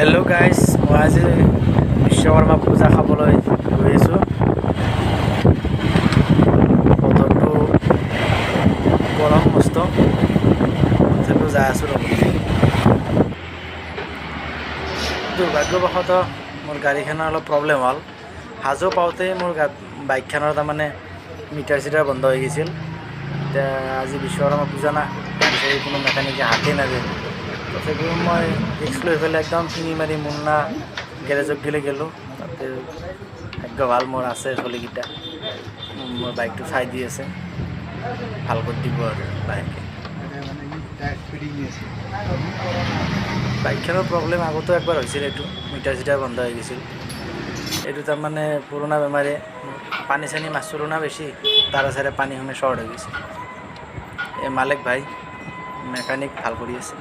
Hello' guys, মই আজি বিশ্বকৰ্মা পূজা খাবলৈ গৈ আছোঁ। বতৰটো গৰম মস্ত, তথাপিও যাই আছোঁ। ৰ'ব, দুৰ্ভাগ্যবশতঃ মোৰ গাড়ীখনৰ অলপ প্ৰব্লেম হ'ল। হাজো পাওঁতেই মোৰ বাইকখনৰ তাৰমানে মিটাৰ চিটাৰ বন্ধ হৈ গৈছিল। এতিয়া আজি বিশ্বকৰ্মা পূজা না, গাড়ী চাড়ী কোনো মেকানিকে হাতেই নাযায়। তথাপিও মই ৰিস্ক লৈ পেলাই একদম শিঙি মাৰি মুন্না গেৰেজত গেলে গ'লোঁ। তাতে ভাগ্য ভাল মোৰ, আছে চলিকেইটা, মোৰ বাইকটো চাই দি আছে, ভাল কৰি দিব আৰু লাহেকৈ। বাইকখনৰ প্ৰব্লেম আগতেও একবাৰ হৈছিল, এইটো মিটাৰ চিটাৰ বন্ধ হৈ গৈছিল। এইটো তাৰমানে পুৰণা বেমাৰে, পানী চানী মাৰিছিলোঁ না বেছি, তাৰে চাৰে পানী সোমাই শ্বৰ্ট হৈ গৈছে। এই মালিক ভাই মেকানিক ভাল কৰি আছে।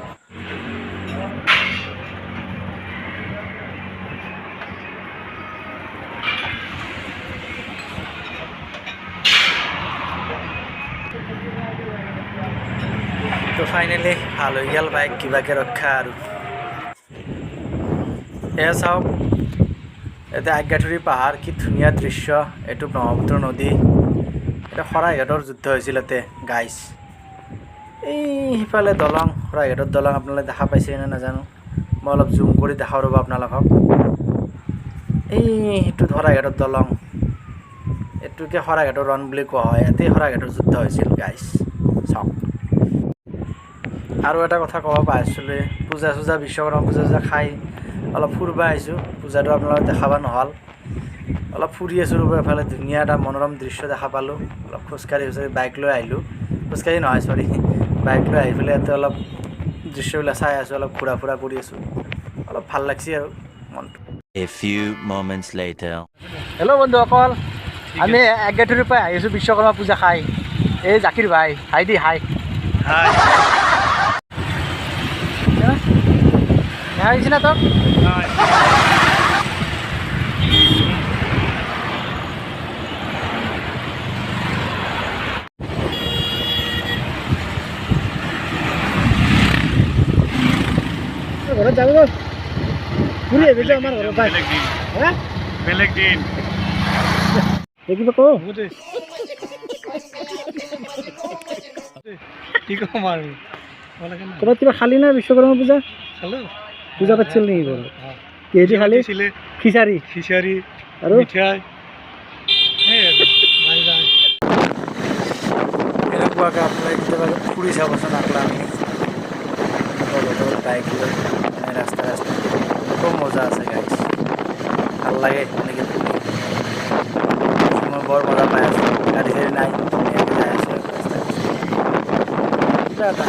তো ফাইনেলি ভাল হৈ গ'ল বাইক, কিবাকে ৰক্ষা আৰু। এয়া চাওক, ইয়াতে আজ্ঞাঠুৰি পাহাৰ, কি ধুনীয়া দৃশ্য। এইটো ব্ৰহ্মপুত্ৰ নদী। এটা শৰাইঘাটৰ যুদ্ধ হৈছিল ইয়াতে গাইছ। এই সিফালে দলং, শৰাইঘাটৰ দলং আপোনালোকে দেখা পাইছে নে নাজানো, মই অলপ জুম কৰি দেখাওঁ ৰ'ব আপোনালোকক। এই সেইটো শৰাইঘাটৰ দলং, এইটোকে শৰাইঘাটৰ ৰণ বুলি কোৱা হয়। ইয়াতেই শৰাইঘাটৰ যুদ্ধ হৈছিল গাইছ, চাওক। আৰু এটা কথা ক'ব পাহৰিছিলোঁ, পূজা চূজা, বিশ্বকৰ্মা পূজা চূজা খাই অলপ ফুৰিব আহিছোঁ। পূজাটো আপোনালোকক দেখাব নহ'ল, অলপ ফুৰি আছোঁ ৰ'ব। এফালে ধুনীয়া এটা মনোৰম দৃশ্য দেখা পালোঁ। অলপ খোজকাঢ়ি খোজকাঢ়ি বাইক লৈ আহিলোঁ, খোজকাঢ়ি নহয় চৰি, বাইক লৈ আহি পেলাই ইয়াতে অলপ দৃশ্যবিলাক চাই আছোঁ, অলপ ঘূৰা ফুৰা কৰি আছোঁ, অলপ ভাল লাগছে আৰু মনটো। A few moments later. Hello বন্ধুসকল, আমি আজ্ঞাঠুৰিৰ পৰা আহিছোঁ বিশ্বকৰ্মা পূজা খাই। এই জাকিৰ ভাই, হাই দি হাই। হাই। দেখা গৈছে না তোক? হাই। ঘৰত যাব, ফুৰি আহিবি আমাৰ ঘৰৰ পৰা। বেলেগ দিন। হা? বেলেগ দিন। এই কিবা কওঁ। কি ক'ম আৰু? ক'ৰবাত কিবা খালি না বিশ্বকৰ্মা পূজা? খালো। পূজা পাতিছিল নেকি ঘৰত? কিহেদি খালি? দিছিলে। খিচাৰি? খিচাৰি। আৰু? মিঠাই। এনেকুৱাকৈ আপোনালোকে কেতিয়াবা ফুৰি চাবচোন। আকলা আমি লগত বাইক লৈ মানে ৰাস্তা ৰাস্তা খুব মজা আছে গাইছ, ভাল লাগে এনেকৈ ফুৰি। মই বৰ মজা পাই আছোঁ। গাড়ী চাড়ী নাই, ধুনীয়াকৈ যাই আছোঁ ৰাস্তা। কিবা এটা